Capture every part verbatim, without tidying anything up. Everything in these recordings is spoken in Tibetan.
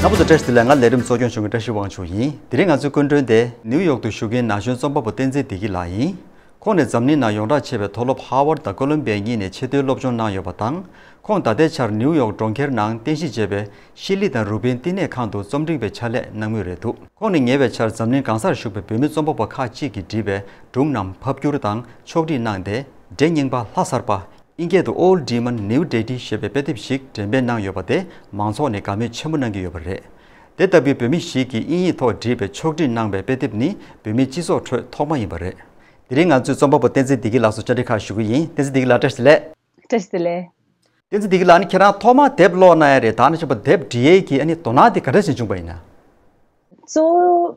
ཨ་ཁུ་ཚོ་བཀྲ་ཤིས་བདེ་ལེགས། ང་ལས་རིམ་གཙོ་སྐྱོང་ཞུ་མཁན་བཀྲ་ཤིས་དབང་ཕྱུག་ཡིན། དེ་རིང་ང་ཚོའི་སྐུ་མགྲོན་དེ་ནིའུ་ཡོག་ཏུ་བཞུགས་མཁན་ན་གཞོན་རྩོམ་པ་པོ་བསྟན་འཛིན་བདེ་སྐྱིད་ལགས་ཡིན། ཁོང་ནི་འཛམ་གླིང་ནང་ཡོངས་གྲགས་ཆེ་བའི་མཐོ་སློབ་ཧར་ཝརཌ་དང་ཀོ་ལོམ་བི་ཡ་གཉིས་ནས་ཆེས་མཐོའི་སློབ་སྦྱོང་གནང་ཡོད་པ་དང་། ཁོང་ད་ལྟའི་ཆར་ནིའུ་ཡོག་གྲོང་ཁྱེར་ནང་རྟེན་གཞི་བྱས་པའི་ཤི་ལི་དང་རུ་པིན་བསྟི་གནས་ཁང་དུ་རྩོམ་སྒྲིག་པའི་ཕྱག་ལས་གནང་མུས་རེད་འདུག་ཁོང་ནི་ཉེ་བའི་ཆར་འཛམ་གླིང་གང་སར་བཞུགས་པའི་བོད་མི་རྩོམ་པ་པོ་ཁག་ཅིག་གིས་བྲིས་པའི་སྒྲུང་རྣམས་ཕབ་བསྒྱུར་དང་ཕྱོགས་སྒྲིག་གནང་སྟེ། འགྲེལ་རྙིང་པ་ལྷག་གསར་པ། ཨིན་སྐད་དུ་Old Demon New Deity ཞེས་པའི་དཔེ་དེབ་ཞིག་འགྲེམས་སྤེལ་གནང་ཡོད་པ་དེ་མང་ཚོགས་ནས་དགའ་མོས་ཆེན་པོ་གནང་གི་ཡོད་པ་རེད། དེ་ལྟ་བུའི་བོད་མི་ཞིག་གིས་དབྱིན་ཡིག་ཐོག་བྲིས་པའི་ཕྱོགས་སྒྲིག་གནང་པའི་དཔེ་དེབ་ནི་བོད་མིའི་སྤྱི་ཚོགས་ཁྲོད་ཐོག་མ་ཡིན་པ་རེད། དེ་རིང་ང་ཚོས་རྩོམ་པ་པོ་བསྟན་འཛིན་བདེ་སྐྱིད་ལགས་སུ་བཅར་འདྲི་ཁག་ཞུ་གི་ཡིན། བསྟན་འཛིན་བདེ་སྐྱིད་ལགས་བཀྲ་ཤིས་བདེ་ལེགས། བཀྲ་ཤིས་བདེ་ལེགས། བསྟན་འཛིན་བདེ་སྐྱིད་ལགས། ཨ་ནི་ཁྱེད་རང་ཐོག་མ་དེབ་ཀློག་གནང་ཡ་རེད། ད་ནི་ཆོག་པ་དེབ་འབྲི་ཡས་ཀྱི་ཨ་ནི་དོ་སྣང་དེ་ག་འདྲ་ཞིག་བྱུང་པ་ཡིན་ན། གཙོ་བོ་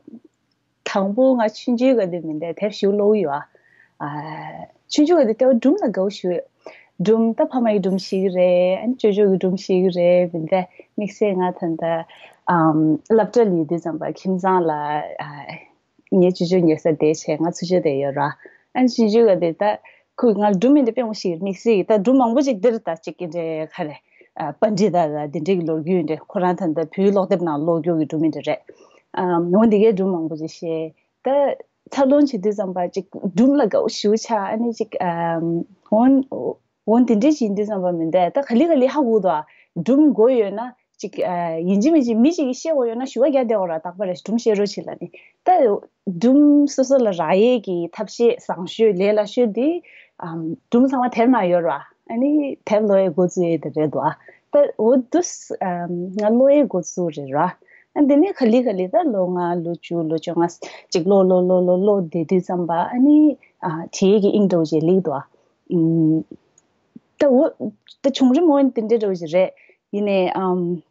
དང་པོ་ང་ཆུང་ཆུང་ག་དུས་མིན་ཏེ་དེབ་ཞིག་ཀློག་ཡོད་ཨ། ཨ། ཆུང་ཆུང་ག་དུས་ལྟ་བ་སྒྲུང་ལ་དགའ་བོ་ཞིག་ཡོད། སྒྲུང་ད་ཕ་མ་ཡི་སྒྲུང་ཤེས་ཀྱི་རེད། ཨ་ནི་ཅོ་ཅོ་གི་སྒྲུང་ཤེས་ཀྱི་རེད། མིན་ཏེ་དམིགས་བསལ་ང་ད་ལྟ་ཨམ་སློབ་གྲྭ་ལ་ཡོད་དུས་ཙམ་པ་ཁྱིམ་ཚང་ལ་ཨ། ངའི་ཅོ་ཅོ་ཉལ་ས་དེ་བྱས་ང་ཚུར་ཕྱོགས་དེ་ཡོད་ར། ཨ་ནི་ཆུང་ཆུང་ག་དུས་ད་ཁོས་ང་ལ་སྒྲུང་མིན་ཏེ་དཔེ་མང་པོ་ཞིག་དམིགས་བསལ་གྱི་ད་སྒྲུང་མང་པོ་ཅིག་འདིར་ད་ཅིག་གི་འདྲེ་ག་རེ། ཨ། པཎྜི་ཏ་དང་དེ་འདྲའི་གི་ལོ་རྒྱུས་འདྲེ། ཁོ་རང་ད་ལྟ་བོད་ཀློག་དེབ་ནང་ཀློག་རྒྱུ་གི་སྒྲུང་མིན་ཏེ་རེད། ཨ། འོ་འདི་གའི་སྒྲུང་མང་པོ་ཅིག་བཤད། ད་འཚར་ལོངས་བྱེད་དུས་ཙམ་པ་ཅིག་སྒྲུང་ལ་དགའ་བོ་ཞེ་པོ་ཆགས། ཨ་ནི་ཅིག་ཨམ། འོ་འོ་འདི་འདྲའི་ཞིག་ཡིན་དུས་ཙམ་པ་མིན་ཏེ་ད་ག་ལེ་ག་ལེ་ཧ་གོ་འདུག་ཨ། སྒྲུང་དགོས་ཡོད་ན་ཅིག་ཨ། ཡིན་གཅིག་མིན་གཅིག་མི་གཅིག་གིས་བཤད་དགོས་ཡོད་ན་ཞུ་བ་རྒྱག་བསྡད་དགོས་ར། རྟག་པར་སྒྲུང་བཤད་རོགས་བྱེད་ལབ་ནི། ད་སྒྲུང་སོ་སོ་ལ་རག་ཡས་ཀྱི་ཐབས་ཤེས་བཟང་ཤོས་ལས་སླ་ཤོས་དེ་ཨམ། སྒྲུང་ཚང་མ་དེབ་ནང་ཡོད་ར། ཨ་ནི་དེབ་ཀློག་ཡས་འགོ་བཙུགས་ཡས་དེ་རེད་འདུག་ཨ། ད་འོ་དུས་ཨམ། ང་ཀློག་ཡས་འགོ་བཙུགས་རེད་ར། ཨ་འདི་ནས་ག་ལེ་ག་ལེ་ད་ལོ་ལྔ་ལོ་བཅུ་ལོ་བཅོ་ལྔ་ཅིག་ཀློག་ཀློག་ཀློག་ཀློག་ཀློག་བསྡད་དུས་ཙམ་པ་ཨ་ནི་ཨ། བྲིས་ཡས་ཀྱི་དབྱིངས་འདྲ་བོ་ཅིག་སླེབས་འདུག་ཨ། ཨམ། ད་འོ་ད་བྱུང་རིམ་འོ་དེ་འདྲ་འདྲ་བོ་ཅིག་རེད། ཡིན་ནའི་ཨམ།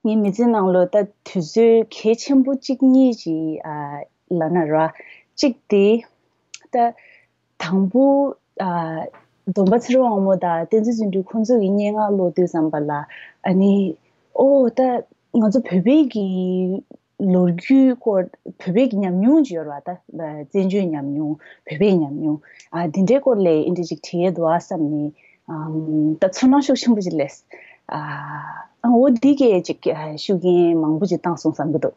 ངའི་མི་ཚེ་ནང་ལོ་ད་དུས་ཚོད་གལ་ཆེན་པོ་གཅིག་གཉིས་ཅིག་ཨ། ལབ་ན་ར། གཅིག་དེ་ད་དང་པོ་ཨ། སྟོན་པ་ཚེ་རིང་དབང་མོ་དང་བསྟན་འཛིན་བརྩོན་འགྲུས་ཁོང་ཚོ་གི་སྙན་ངག་ཀློག་དུས་ཙམ་པ་ལ་ཨ་ནི་ཨོ་ད་ང་ཚོ་བོད་པའི་གི་ལོ་རྒྱུས་སྐོར་བོད་པའི་གི་ཉམས་མྱོང་ཅིག་ཡོད་རེད་བ། ད་བཙན་བྱོལ་ཉམས་མྱོང་བོད་པའི་ཉམས་མྱོང་ཨ། འདི་འདྲའི་སྐོར་ལ་ཨིན་ཏྲི་ཅིག་བྲིས་ཡས་འདུག་ཨ་བསམ་ནི། ཨམ། ད་ཚོར་སྣང་ཤུགས་ཆེན་པོ་ཅིག་སླེབས། ཨ། འོ་འདི་གས་ཅིག་ཤུགས་རྐྱེན་མང་པོ་ཅིག་བཏང་སོང་བསམ་གི་འདུག་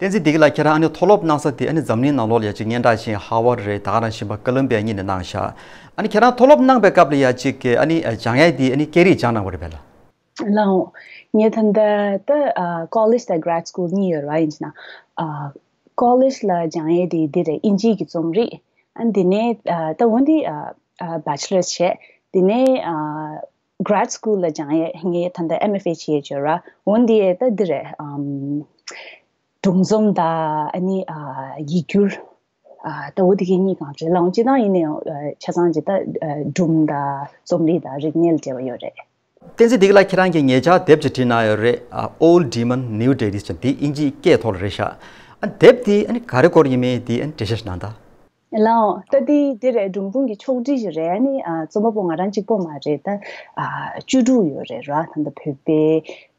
བསྟན་འཛིན་བདེ་སྐྱིད་ལགས། ཁྱེད་རང་ཨ་ནི་མཐོ་སློབ་གནང་ས་དེ་ཨ་ནི་འཛམ་གླིང་ནང་ལོགས་ལ་ཡ་ཅིག་སྙན་གྲགས་ཅན་ཧར་ཝརཌ་རེད། ད་ག་ནང་བཞིན་པ་ཀོ་ལོམ་བི་ཡ་གཉིས་ནས་གནང་ཤག་ཨ་ནི་ཁྱེད་རང་མཐོ་སློབ་གནང་པའི་སྐབས་ལ་ཡ་ཅིག་ཨ་ནི་སྦྱང་ཡས་དེ་ཨ་ནི་སྐད་རིགས་སྦྱངས་གནང་བ་རེད་པས་ལགས། ལགས་འོང་། ངས་ད་ལྟ་ད་ཨ། ཀོ་ལེཇ་དང་གྷ་རེཌ་སི་ཀུལ་གཉིས་ཡོད་རེད་བ། ཡིན་ཅི་ན་ཨ། ཀོ་ལེཇ་ལ་སྦྱང་ཡས་དེ་འདི་རེད། དབྱིན་ཇི་གི་རྩོམ་རིག་ཨ་འདི་ནས་ཨ། ད་འོ་འདི་ཨ། ཨ། བྷེ་ཆི་ལར་བྱས། འདི་ནས་ཨ། གྷ་རེཌ་སི་ཀུལ་ལ་སྦྱང་ཡས་ངས་ད་ལྟ་ཨེམ་ཨེཕ་ཨེ་བྱེད་ཡས་ཅིག་ཡོད་ར། འོ་འདི་ཡས་ད་འདི་རེད། ཨམ། སྒྲུང་རྩོམ་དང་ཨ་ནི་ཨ། ཡིག་སྒྱུར་ཨ། ད་འོ་དེ་གའི་གཉིས་གང་རེད་ལགས། སྤྱིར་བཏང་ཡིན་ནའང་ཨ། ཆ་ཚང་ཅིག་ད་ཨ། སྒྲུང་དང་རྩོམ་རིག་དང་རིག་གནས་ལ་འབྲེལ་བ་ཡོད་རེད། བསྟན་འཛིན་བདེ་སྐྱིད་ལགས། ཁྱེད་རང་གིས་ཉེ་ཆར་དེབ་ཅིག་བྲིས་གནང་ཡོད་རེད། ཨ། Old Demon New Deity ཟེར་དེ་དབྱིན་ཇིའི་སྐད་ཐོག་ལ་རེད་ཤག་ཨ། དེབ་དེ་ཨ་ནི་ག་རེ་སྐོར་ཡིན་མིན་དེ་ཨ་ནི་འགྲེལ་བཤད་ཞིག་གནང་དང་། ལགས་འོང་། ད་དེ་འདི་རེད། སྒྲུང་དཔུང་གི་ཕྱོགས་སྒྲིག་ཞིག་རེད། ཨ་ནི་ཨ། རྩོམ་པ་པོ་ང་རང་གཅིག་པོ་མ་རེད། ད་ཨ། བཅུ་དྲུག་ཡོད་རེད་ར། ད་ལྟ་བོད་པའི་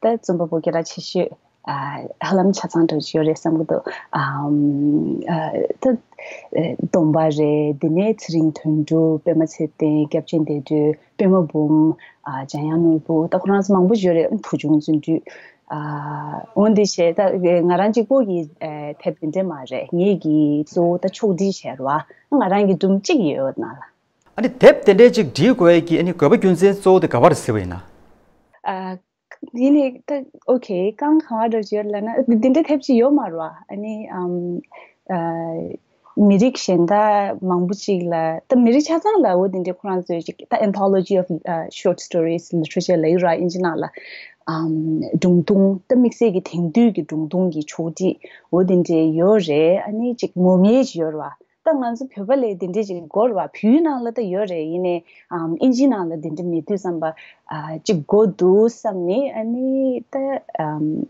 ད་རྩོམ་པ་པོ་སྐད་གྲགས་ཆེ་ཤོས་ཨ། ཧ་ལམ་ཆ་ཚང་འདྲ་ཅིག་ཡོད་རེད་བསམ་གྱི་འདུག་ཨམ། ཨ། ད་ཨ། སྟོན་པ་རེད། དེ་ནས་ཚེ་རིང་དོན་གྲུབ། པད་མ་ཚེ་བརྟན། སྐྱབས་རྗེ་བདེ་གྲོལ། པད་མ་འབུམ། ཨ། འཇམ་དབྱངས་ནོར་བུ། ད་ཁོ་རང་ཚོ་མང་པོ་ཞིག་ཡོད་རེད། བུ་ཆུང་བརྩོན་འགྲུས། ཨ། འོ་འདི་བྱས་ད་ང་རང་གཅིག་པོ་གི་ཨ། དེབ་དེ་འདྲས་མ་རེད། ངེད་ཀྱིས་གཙོ་བོ་ད་ཕྱོགས་སྒྲིག་བྱས་རེད་བ། ང་རང་གི་སྒྲུང་གཅིག་ཡོད་ནང་ལ། ཨ་ནི་དེབ་དེ་འདྲས་ཅིག་འབྲི་དགོས་ཀྱི་ཨ་ནི་དགོས་པ་རྒྱུ་མཚན་གཙོ་བོ་དེ་ག་པར་གཟིགས་པ་ཡིན་ན། ཨ། ཡིན་ནའི་ད་ཨོ་ཁེ། རྐང་གང་བ་འདྲ་ཅིག་ཡོད་ལབ་ན་འདི་འདྲའི་དེབ་ཅིག་ཡོད་མ་རེད་བ། ཨ་ནི་ཨམ། ཨ། མི་རིགས་གཞན་དག་མང་པོ་ཅིག་ལ་ད་མི་རིགས་ཆ་ཚང་ལ་འོ་དེ་འདྲའི་ཁོ་རང་ཚོའི་ཅིག་ད་Anthology of ཨ། Short Stories Literature ལབ་ཀྱི་ར། དབྱིན་ཇི་ནང་ལ་ཨམ། སྒྲུང་ཐུང་། ད་དམིགས་བསལ་གྱི་དེང་དུས་ཀྱི་སྒྲུང་ཐུང་གི་ཕྱོགས་སྒྲིག་འོ་དེ་འདྲའི་ཡོད་རེད། ཨ་ནི་ཅིག་ངོམ་ཡས་ཅིག་ཡོད་རེད་བ། ད་ང་ཚོ་བོད་པ་ལ་དེ་འདྲ་ཅིག་དགོས་རེད་བ། བོད་ཡིག་ནང་ལ་ད་ཡོད་རེད། ཡིན་ནའི་ཨམ། དབྱིན་ཇི་ནང་ལ་དེ་འདྲ་མེད་དུས་ཙམ་པ་ཨ། ཅིག་དགོས་འདུག་བསམ་ནས་ཨ་ནི་ད་ཨམ།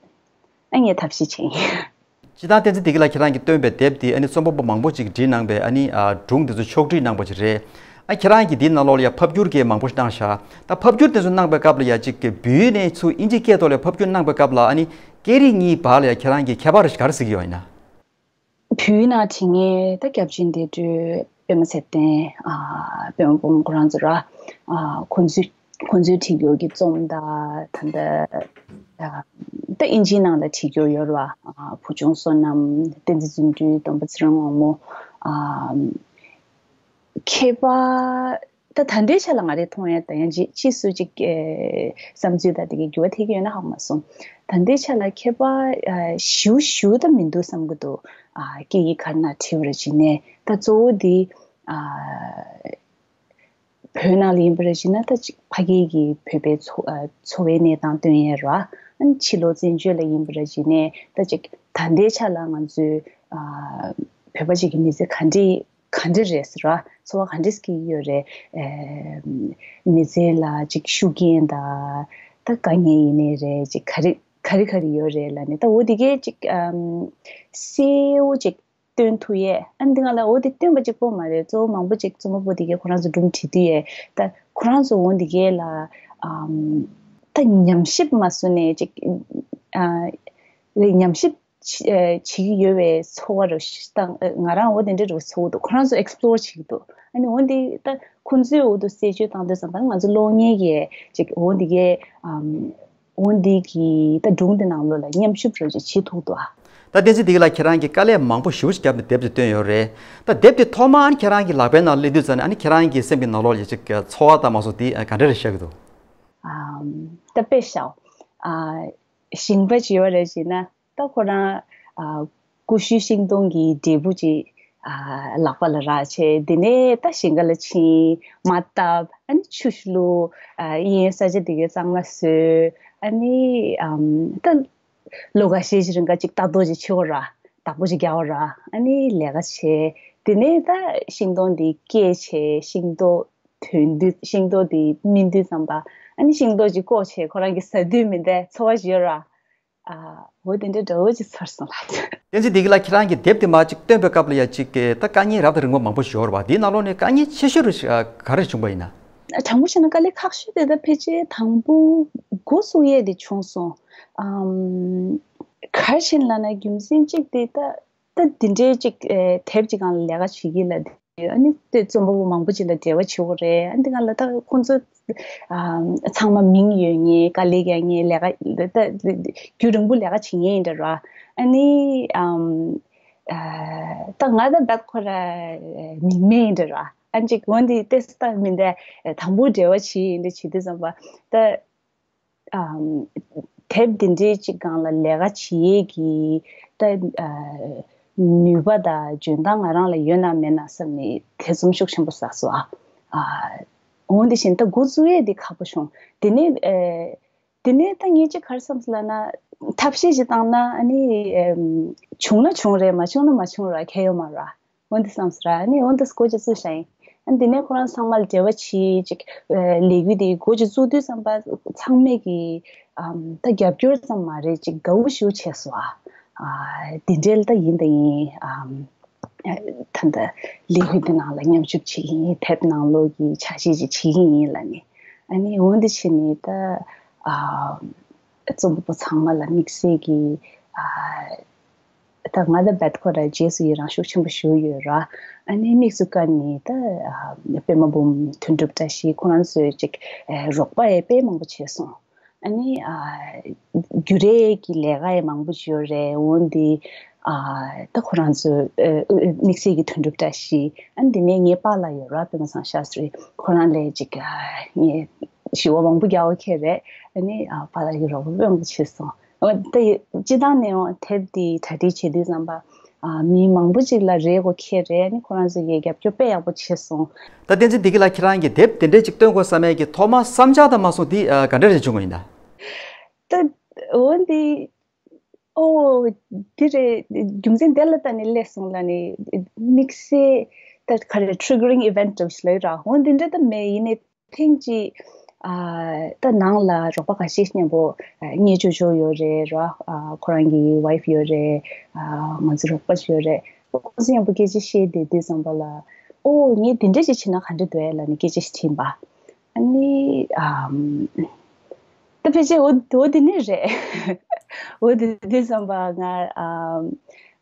ཨ་ངས་ཐབས་ཤེས་བྱས་ཡིན། སྤྱིར་བཏང་བསྟན་འཛིན་བདེ་སྐྱིད་ལགས་ཁྱེད་རང་གིས་བཏོན་པའི་དེབ་འདི་ཨ་ནི་རྩོམ་པ་པོ་མང་པོ་ཅིག་བྲིས་གནང་པའི་ཨ་ནི་ཨ། སྒྲུང་འདི་ཚོ་ཕྱོགས་སྒྲིག་གནང་པ་ཅིག་རེད། ཨ། ཁྱེད་རང་གིས་འདིའི་ནང་ལོགས་ལ་ཡ་ཕབ་བསྒྱུར་གྱི་མང་པོ་ཞིག་གནང་ཤག་ད་ཕབ་བསྒྱུར་དེ་ཚོ་གནང་པའི་སྐབས་ལ་ཡ་ཅིག་གི་བོད་ཡིག་ནས་ཚུར་དབྱིན་ཇིའི་སྐད་ཐོག་ལ་ཕབ་བསྒྱུར་གནང་པའི་སྐབས་ལ་ཨ་ནི་སྐད་རིགས་གཉིས་བར་ལ་ཡ་ཁྱེད་རང་གིས་ཁྱད་པར་ག་རེ་གཟིགས་ཀྱི་ཡོད་ཡིན་ན། བོད་ཡིག་ནང་བྲིས་མཁན་ད་སྐྱབས་རྗེ་བདེ་གྲོལ། པད་མ་ཚེ་བརྟན། ཨ། པད་མ་འབུམ། ཁོ་རང་ཚོ་ར། ཨ། ཁོང་ཚོས་ ཁོང་ཚོའི་བྲིས་རྒྱུ་གི་རྩོམ་དང་ད་ལྟ་ད་ཨིན་ཇིའི་ནང་ལ་བྲིས་རྒྱུ་ཡོད་རེད་བ། བུ་ཆུང་བསོད་ནམས། བསྟན་འཛིན་བརྩོན་འགྲུས། སྟོན་པ་ཚེ་རིང་དབང་མོ། ཨ་མཁས་པ་ད་ད་ལྟའི་ཆ་ལ་ང་རས་མཐོང་ཡ་ད་ཡང་ཅི་ཕྱིས་སུ་ཅིག་ཨེ་བསམ་ཚུལ་ད་དེ་གའི་འགྱུར་བ་ཐེབས་ཀྱི་ཡོད་ན་ཧ་གོ་མ་སོང་། ད་ལྟའི་ཆ་ལ་མཁས་པ་ཨ་ཞེ་པོ་ཞེ་པོ་ད་མི་འདུག་བསམ་གྱི་འདུག་ཨ་སྐད་ཡིག་ག་རེ་ནང་བྲིས་པ་རེད་ཅེ་ནས་ད་གཙོ་བོ་དེ་ཨ་བོད་ནང་ལ་ཡིན་པ་རེད་ཅེ་ན་ད་ཅིག་ཕ་གི་གི་བོད་པའི་འཚོ་ཨ་འཚོ་བའི་གནས་སྟངས་སྟོན་ཡས་ར། ཨ་ནི་ཕྱི་ལོགས་བཙན་བྱོལ་ལ་ཡིན་པ་རེད་ཅེ་ནས་ད་ཅིག་ད་ལྟའི་ཆ་ལ་ང་ཚོའི་ཨ་བོད་པ་ཅིག་གི་མི་ཚེ་ག་འདྲ་ག་འདྲ་རེད་ཟེར་བ། འཚོ་བ་ག་འདྲ་སྐྱེལ་གྱི་ཡོད་རེད། ཨེ་མི་ཚེ་ལ་ཅིག་ཤུགས་རྐྱེན་དང་ད་དཀའ་ངལ་ཡིན་ནའི་རེད། ཅིག་ག་རེ་ག་རེ་ག་རེ་ཡོད་རེད་ལབ་ནས་ད་འོ་དེ་གས་ཅིག་ཨམ་གསལ་བོ་ཅིག་སྟོན་ཐུབ་ཡས། ཨ་ནི་འདི་ང་ལ་འོ་དེ་སྟོན་པ་གཅིག་པོ་མ་རེད། གཙོ་བོ་མང་པོ་ཅིག་རྩོམ་པ་པོ་དེ་གས་ཁོ་རང་ཚོ་སྒྲུང་བྲིས་དུས་ཡས་ད་ཁོ་རང་ཚོ་འོ་དེ་གས་ལ་ཨམ་ད་ཉམས་ཞིབ་མ་བཟོ་ནས་ཅིག་ཨ་རེད་ཉམས་ཞིབ་བྱེད་ཀྱི་ཡོད་པའི་ཚོར་བ་རུ་ཞིག་དང་ང་རང་འོ་དེ་འདྲ་རུ་ཚོར་གྱི་འདུག་ཁོ་རང་ཚོ་ཨེགས་པི་ལོར་བྱེད་ཀྱི་འདུག་ཨ་ནི་འོ་འདི་ད་ཁོང་ཚོའི་འོག་ཏུ་གསལ་བརྗོད་བཏང་དུས་ཙམ་པ་ང་ཚོ་གློག་བརྙན་གྱི་ཅིག་འོ་འདི་གའི་ཨམ་འོ་འདི་གི་ད་སྒྲུང་དེ་ནང་ལོགས་ལ་མཉམ་ཞུགས་རུ་ཅིག་བྱེད་ཐུབ་འདུག་ཨ། ད་བསྟན་འཛིན་བདེ་སྐྱིད་ལགས་ཁྱེད་རང་གིས་དཀའ་ལས་མང་པོ་ཞེ་པོ་ཞིག་བརྒྱབ་ནས་དེབ་དེ་བཏོན་ཡོད་རེད། ད་དེབ་དེ་ཐོག་མར་ཁྱེད་རང་གི་ལག་པའི་ནང་སླེབས་དུས་ཙམ་ནས་ཨ་ནི་ཁྱེད་རང་གི་སེམས་ཀྱི་ནང་ལོགས་ལ་ཅིག་ཚོར་བ་དང་མ་སོགས་དེ་ག་འདྲ་རེ་ཤར་གྱི་འདུག་ཨམ་ད་དཔེ་བཞག་ཨ་ཞིང་པ་ཅིག་ཡོད་རེད་ཅེ་ན། ད་ཁོ་རང་ཨ་ཀུ་ཤུའི་ཤིང་སྡོང་གི་འབྲས་བུ་ཅིག་ཨ་ལག་པ་ལ་རག་བྱས། དེ་ནས་ད་ཞིང་ཁ་ལ་ཕྱིན། མ་བཏབ། ཨ་ནི་ཆུ་ཞིག་བླུགས། ཨ་གཡས་གཡོན་ས་ཆ་དེ་གའི་གཙང་མ་བཟོས། ཨ་ནི་ཨམ་ད་ལོ་འགའ་ཤས་ཅིག་རིང་ག་ཅིག་ལྟ་རྟོག་ཅིག་བྱེད་དགོས་ར། བདག་པོ་ཅིག་རྒྱག་དགོས་ར། ཨ་ནི་ལས་ཀ་བྱས། དེ་ནས་ད་ཤིང་སྡོང་དེ་སྐྱེས་བྱས། ཤིང་ཏོག་ཐོན་དུས་ཤིང་ཏོག་དེ་སྨིན་དུས་ཙམ་པ་ཨ་ནི་ཤིང་ཏོག་ཅིག་བཀོག་བྱས་ཁོ་རང་གིས་ཟ་དུས་མི་འདྲ་ཚོར་བ་ཞིག་ཡོད་ར། ཨ་འོ་དེ་འདྲ་འདྲ་བོ་ཅིག་ཚོར་སོང་ལགས། བསྟན་འཛིན་བདེ་སྐྱིད་ལགས་ཁྱེད་རང་གིས་དེབ་དེ་མར་ཅིག་བཏོན་པའི་སྐབས་ལ་ཡ་ཅིག་ད་དཀའ་ངལ་རབ་དང་རིམ་པ་མང་པོ་ཞིག་ཡོད་རེད་བ། དེའི་ནང་ལོགས་ནས་དཀའ་ངལ་ཆེ་ཤོས་རུ་ཞིག་ཨ་ག་རེ་བྱུང་བ་ཡིན་ན། དྲང་པོ་བཤད་ན་དཀའ་ལས་ཁག་ཤོས་དེ་ད་ཕལ་ཆེར་དང་པོ་འགོ་བཙུགས་ཡས་དེ་བྱུང་སོང་། ཨམ་ག་རེ་བྱས་ན་ལབ་ན་རྒྱུ་མཚན་གཅིག་དེ་ད་ད་འདི་འདྲའི་ཅིག་ཨེ་དེབ་ཅིག་སྒང་ལ་ལས་ཀ་བྱེད་ཀྱི་ལ། ཨ་ནི་དེ་རྩོམ་པ་པོ་མང་པོ་ཅིག་ལ་འབྲེལ་བ་བྱེད་དགོས་རེད། ཨ་ནི་དེ་སྒང་ལ་ད་ཁོང་ཚོ་ཨ་ཚང་མ་མིང་ཡོད་མཁན། དཀའ་ལས་རྒྱག་མཁན། ལས་ཀ་ད་ད་རྒྱུན་རིང་པོ་ལས་ཀ་བྱེད་མཁན་ཡིན་འདྲ་ར། ཨ་ནི་ཨམ་ཨ་ད་ང་ད་བད་ཁོ་ར་མིང་མེད་ཡིན་འདྲ་ར། ཨ་ཅིག་འོན་ཏེ་ཏེ་སི་ད་མི་འདྲ་དང་པོ་འབྲེལ་བ་བྱེད་ཡིན་འདྲ་བྱེད་དུས་ཙམ་པ་ད། ཨམ་དེབ་འདི་འདྲའི་ཅིག་སྒང་ལ་ལས་ཀ་བྱེད་ཡས་ཀྱི་ད་ཨ་ནུས་པ་དང་འཇོན་ཐང་ང་རང་ལ་ཡོད་ན་མེད་ན་བསམ་ནས་ཐེ་ཚོམ་ཤུགས་ཆེན་པོ་ཟ་སོང་ཨ། ཨ་འོན་ཏེ་བཞིན་ད་འགོ་བཙུགས་ཡས་འདི་ཁག་པོ་བྱུང་། དེ་ནས་ཨེ་དེ་ནས་ད་ངས་ཅིག་ག་རེ་བསམ་སོང་ལབ་ན། ཐབས་ཤེས་ཅིག་བཏང་ན་ཨ་ནི་ཨེམ་བྱུང་ན་བྱུང་རེད། མ་བྱུང་ན་མ་བྱུང་ར་ཁྱད་ཡོད་མ་ར། འོན་ཏེ་བསམ་སོང་ར། ཨ་ནི་འོན་ཏེ་འགོ་ཅིག་བཙུགས་བཞག་ཡིན། ཨ་ནི་དེ་ནས་ཁོ་རང་ཚང་མ་ལ་འབྲེལ་བ་བྱེད་ཅིག་ཨ་ལས་འགུལ་དེ་འགོ་ཅིག་བཙུགས་དུས་ཙམ་པ་ཚང་མས་ཀྱི་ཨམ་ད་རྒྱབ་སྐྱོར་ཙམ་མ་རེད། ཅིག་དགའ་བོ་ཞེ་པོ་བྱས་སོང་ཨ། ཨ་དེ་འདྲའི་ད་ཡིན་ད་ཡིན། ཨམ་ད་ལྟ་ལས་འགུལ་འདི་ནང་ལ་མཉམ་ཞུགས་བྱེད་ཀྱི་ཡིན། དེབ་ནང་ལོགས་ཀྱི་ཕྱག་བཞེས་ཅིག་བྱེད་ཀྱི་ཡིན་ལབ་ནས། ཨ་ནི་འོན་ཏེ་བྱས་ནས་ད་ཨ་རྩོམ་པ་པོ་ཚང་མ་ལ་དམིགས་བསལ་གྱི་ཨ་ད་ང་ད་བད་ཁོ་ར་རྗེས་སུ་ཡི་རང་ཤུགས་ཆེན་པོ་ཞུ་ཡོད་ར། ཨ་ནི་དམིགས་སུ་བཀར་ནས་ད་ཨ་པད་མ་འབུམ། དོན་གྲུབ་བཀྲ་ཤིས། ཁོ་རང་ཚོས་ཅིག་ཨེ་རོགས་པ་ཡང་དཔེ་མང་པོ་བྱས་སོང་། ཨ་ནི་ཨ་རྒྱུ་རེད་ཀྱི་ལས་ཀ་ཡང་མང་པོ་བྱས་ཡོད་རེད། འོན་ཏེ་ཨ་ད་ཁོ་རང་ཚོས་ཨ་དམིགས་བསལ་གྱི་དོན་གྲུབ་བཀྲ་ཤིས། ཨ་ནི་དེ་ནས་ངའི་པཱ་ལགས་ཡོད་ར། པད་མ་བཟང་ཤཱ་སྟྲི། ཁོ་རང་ལས་ཅིག་ཨ་ངས་ཞུ་བ་མང་པོ་རྒྱག་པ་ཁྱེད་རེད། ཨ་ནི་ཨ་པཱ་ལགས་ཀྱིས་རོགས་པ་དཔེ་མང་པོ་བྱས་སོང་། འོ་ད་སྤྱི་བཏང་ནས་འོ་དེབ་འདི་གྲ་སྒྲིག་བྱེད་དུས་ཙམ་པ་ཨ་མི་མང་པོ་ཅིག་ལ་རེ་དགོས་ཁེལ་རེད། ཨ་ནི་ཁོ་རང་ཚོ་གིས་རྒྱབ་སྐྱོར་དཔེ་ཡག་པོ་བྱས་སོང་། ད་བསྟན་འཛིན་བདེ་སྐྱིད་ལགས་ཁྱེད་རང་གིས་དེབ་དེ་འདྲས་ཅིག་བཏོན་དགོས་བསམ་ཡས་ཀྱི་ཐོག་མར་བསམ་འཆར་དང་མ་སོང་དེ་ཨ་ག་འདྲ་རེ་བྱུང་བ་ཡིན་ན། ད་འོ་འདི་ཨོ་འདི་རེད། རྒྱུ་མཚན་དེ་ལ་ལྟ་ནས་སླེབས་སོང་ལབ་ནས་དམིགས་བསལ་ད་ག་རེ་triggering event་འདྲ་བོ་ཞིག་ལབ་ཡོད་ར། འོ་འདི་འདྲ་ད་མེད། ཡིན་ནའི་ཐེངས་གཅིག་ཨ་ད་ནང་ལ་རོགས་པ་ཁ་ཤས་མཉམ་པོ་ཨ་གཉེན་ཅོ་ཅོ་ཡོད་རེད་ར། ཨ་ཁོ་རང་གི་wife་ཡོད་རེད། ཨ་ང་ཚོ་རོགས་པ་ཡོད་རེད། ཁོང་ཚོ་མཉམ་པོ་སྐད་ཆ་བཤད་བསྡད་དུས་ཙམ་པ་ལ་ཨོ་ངས་འདི་འདྲ་ཅིག་བྱས་ན་ག་འདྲ་འདུག་ཨེ་ལབ་ནས་སྐད་ཆ་ཞིག་དྲིས་པ། ཨ་ནི་ཨམ་ད་ཕལ་ཆེར་འོ་འོ་འདི་ནས་རེད། འོ་འདི་འདི་བསམ་པ་ང་ཨམ་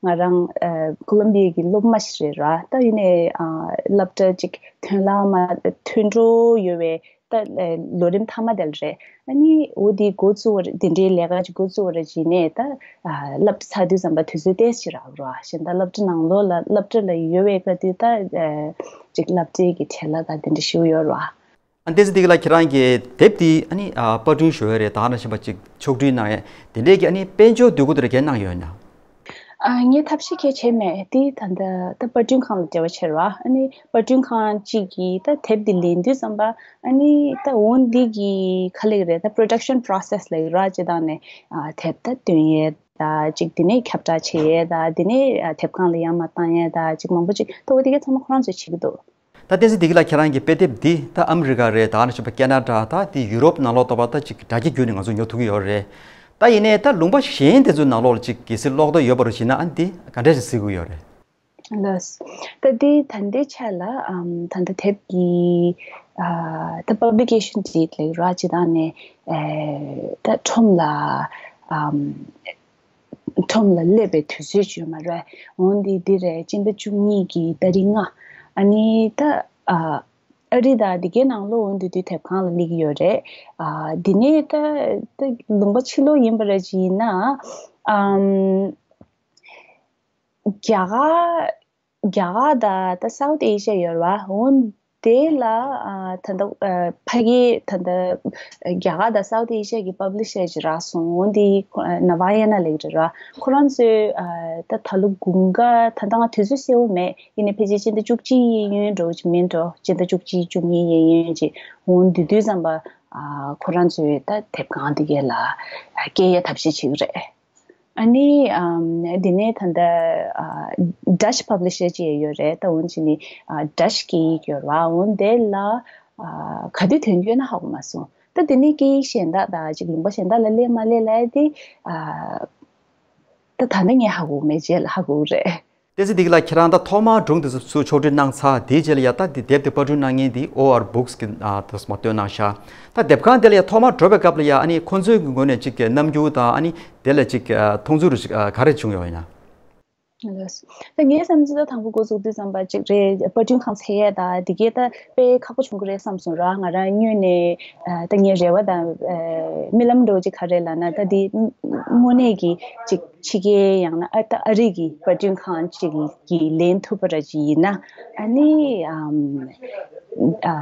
ང་རང་ཨ་ཀོ་ལོམ་བི་ཡ་གི་སློབ་མ་ཞིག་རེད་ར། ད་ཡིན་ནའི་ཨ་སློབ་གྲྭ་ཅིག་ཐོན་ལམ་མ་ཐོན་འགྲོ་ཡོད་པའི་ ད་ལོ་རིམ་མཐའ་མ་དེ་ལ་རེད། ཨ་ནི་འོ་དེ་འགོ་བཙུགས་པ་རེད། དེ་འདྲའི་ལས་ཀ་ཅིག་འགོ་བཙུགས་པ་རེད་ཅིག་ནས་ད་སློབ་གྲྭ་ཚར་དུས་ཙམ་པ་དུས་ཚོད་ཏོག་ཙམ་རག་རོགས། གཞན་ད་སློབ་གྲྭ་ནང་ལོགས་ལ་སློབ་གྲྭ་ལ་ཡོད་པའི་སྐབས་དུས་ད་ཅིག་སློབ་གྲྭའི་གི་བྲེལ་བ་ད་དེ་འདྲ་ཞིག་ཡོད་རོགས། ཨ་ཏེ་ཙི་དེ་ག་ལ་ཁྱེད་རང་གི་དེབ་དེ་ཨ་ནི་ཨ་པར་སྐྲུན་ཞུ་ཡ་རེད། ད་ནང་བཞིན་པ་ཅིག་ཕྱོགས་སྒྲིག་གནང་ཡ་དེ་འདྲས་ཀྱི་ཨ་ནི་དཔལ་འབྱོར་འདོད་དགུ་དེ་ར་གས་གནང་ཡོད་ན། ཨ་ངས་ཐབས་ཤེས་གལ་ཆེ་མེད་དེ་ད་ལྟ་ད་པར་སྐྲུན་ཁང་ལ་འབྲེལ་བ་བྱེད་རོགས། ཨ་ནི་པར་སྐྲུན་ཁང་གཅིག་གིས་ད་དེབ་དེ་ལེན་དུས་ཙམ་པ་ཨ་ནི་ད་འོ་འདི་གི་ག་ལེགས་རེད། ད་production process་ལ་ར་ཅི་དང་ནས་ཨ་དེབ་ད་སྟོན་ཡས་ད་ཅིག་དེ་ནས་ཁྱབ་བསྒྲགས་བྱེད་ཡས་ད་དེ་ནས་ཨ་དེབ་ཁང་ལ་ཡར་མར་བཏང་ཡས་ད་ཅིག་མང་པོ་ཅིག་ད་འོ་དེ་གས་ཚང་མ་ཁོ་རང་ཚོས་བྱེད་ཀྱི་འདུག་ད་བསྟན་འཛིན་བདེ་སྐྱིད་ལགས། ཁྱེད་རང་གི་དཔེ་དེབ་འདི་ད་ཨ་མི་རི་ཀ་རེད། ད་ནི་ཞུ་བ་ཁེ་ན་ཌ། ད་དེ་ཡུ་རོབ་ནང་ལོགས་ཐོག་པ་ད་ཅིག་དྲ་རྒྱ་བརྒྱུད་ནས་ང་ཚོ་ཉོ་ཐུབ་ཀྱི་ཡོད་རེད། ད་ཡིན་ནའི་ད་ལུང་པ་གཞན་དེ་ཚོའི་ནང་ལོགས་ལ་ཅིག་གལ་སྲིད་ཀློག་འདོད་ཡོད་པ་རུ་བྱས་ན་ཨ་ནི་དེ་ག་འདྲ་ཞིག་གཟིགས་དགོས་ཡོད་རེད། ལགས། ད་དེ་ད་ལྟའི་ཆ་ལ་ཨམ་ད་ལྟ་དེབ་ཀྱི་ཨ་ད་publication date་ལ་ར་ཅི་དང་ནས་ཨེ་ད་ཁྲོམ་ལ་ཨམ་ཁྲོམ་ལ་སླེབས་པའི་དུས་ཚོད་བྱུང་མ་རེད། འོན་ཏེ་འདི་རེད། སྤྱི་ཟླ་བཅུ་གཉིས་ཀྱི་ཏ་རིག་ལྔ། ཨ་ནི་ད་ཨ་ཨ་རི་དང་འདི་གའི་ནང་ལོགས་འོན་ཏེ་དུས་དེབ་ཁང་ལ་སླེབས་ཀྱི་ཡོད་རེད། ཨ་འདི་ནས་ད་ད་ལུང་པ་ཕྱི་ལོགས་ཡིན་པ་རེད་ཅེ་ན། ཨམ་རྒྱ་གར་རྒྱ་གར་དང་ད་South Asia་ཡོད་རེད་བ། འོན་དེ་ལ་ཨ་ད་ལྟ་ཨ་ཕ་གི་ད་ལྟ་རྒྱ་གར་དང་South Asia་གི་publisher་ཅིག་རག་སོང་། འོན་དེ་ཁོ་ཨ་Navayana་ལབ་ཀྱི་རེད་ར། ཁོ་རང་ཚོས་ཨ་ད་ད་ལོ་དགུན་ཁ་ད་ལྟ་ང་དུས་ཚོད་གསལ་པོ་མེད། ཡིན་ནའི་ཕལ་ཆེར་སྤྱི་ཟླ་བཅུ་གཅིག་གཡས་གཡོན་འདྲ་བོ་ཅིག་མིན་འགྲོ། སྤྱི་ཟླ་བཅུ་གཅིག་བཅུ་གཉིས་གཡས་གཡོན་ཅིག་འོན་དེ་དུས་ཙམ་པ་ཨ་ཁོ་རང་ཚོས་ད་དེབ་ཁང་དེ་གའི་ལ་ཨ་སྐྱེལ་ཡ་ཐབས་ཤེས་བྱེད་ཀྱི་རེད། ཨ་ནི་ཨམ་འདི་ནས་ད་ལྟ་ཨ་Dutch publisher་ཅིག་ཡོད་རེད། ད་འོན་ཅི་ནི་ཨ་Dutch་སྐད་ཡིག་ཡོད་རེད་བ། འོན་དེ་ལ་ཨ་ག་དུས་ཐོན་རྒྱུ་ན་ཧ་གོ་མ་སོང་། ད་དེ་ནས་སྐད་ཡིག་གཞན་དག་དང་ཅིག་ལུང་པ་གཞན་དག་ལ་སླེབས་མ་སླེབས་ལབ་དེ་ཨ་ད་ད་ནི་ངས་ཧ་གོ་མེད། རྗེས་ལ་ཧ་གོ་རེད། བསྟན་འཛིན་བདེ་སྐྱིད་ལགས། ཁྱེད་རང་ད་ཐོག་མར་སྒྲུང་དེ་ཚོ་ཚུར་ཕྱོགས་སྒྲིག་གནང་ཚར་དེའི་རྗེས་ལ་ཡ་ད་དེ་དེབ་དེ་པར་སྐྲུན་གནང་མཁན་དེ་ཨོ་ཨར་བུག་སི་གི་ཨ་དེ་ཚོ་མ་བཏོན་གནང་ཤག་ད་དེབ་ཁང་དེ་ལ་ཡ་ཐོག་མར་འགྲོ་བའི་སྐབས་ལ་ཡ་ཨ་ནི་ཁོང་ཚོའི་ངོས་ནས་ཅིག་གི་རྣམ་འགྱུར་དང་ཨ་ནི་དེ་ལ་ཅིག་ཨ་མཐོང་ཚུལ་རུ་ཅིག་ཨ་ག་རེ་བྱུང་ཡོད་ཡིན་ན། ལགས། ད་ངའི་བསམ་ཚུལ་ད་དང་པོ་འགོ་བཙུགས་དུས་ཙམ་པ་ཅིག་རེད། པར་སྐྲུན་ཁང་ཚད་ཡས་ད་འདི་གས་ད་དཔེ་ཁག་པོ་བྱུང་གི་རེད་བསམ་སོང་ར། ང་རང་སྔོན་ནས་ཨ་ད་ངའི་རེ་བ་དང་ཨ་རྨི་ལམ་འདྲ་བོ་ཅིག་ག་རེ་ལབ་ན། ད་འདི་དངོས་གནས་ཀྱི་ཅིག་ཕྱི་རྒྱལ་ཡང་ན་ཨ་ད་ཨ་རི་གི་པར་སྐྲུན་ཁང་ཅིག་གིས་ལེན་ཐུབ་པ་ར་ཅིག་ཡིན་ན། ཨ་ནི་ཨམ་ཨ་